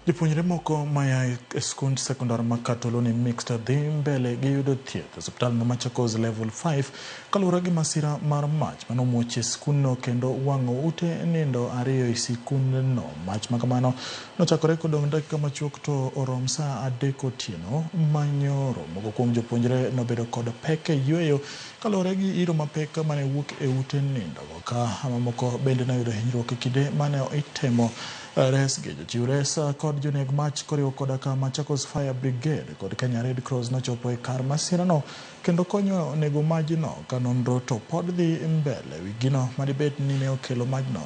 Jopuonjre moko maya e skund sekondar ma Katoloni Mixed dhi mbele gi yudo thieth e osiptal ma Machakos Level 5 kaluwore gi masira mar mach manomuoch e skundno kendo wang'o ute nindo ariyo e sikundno. Mach ma kamano nochakore kodong' dakika machuok to orom saa 3 otieno manyoro. Moko kuom jopuonjre nobedo kod pek e yueyo kaluwore gi iro mapek mane wuok e ute nindo ka mamoko bende noyudo hinyruok e kinde mane itemo resgi. Jochiw res kod joneg mach koriwo koda ka Machakos Fire Brigade kod Kenya Red Cross nochopo e kar masirano kendo konyo nego majno ka nonro to pod dhi mbele wi gino madibed ni ne okelo majno.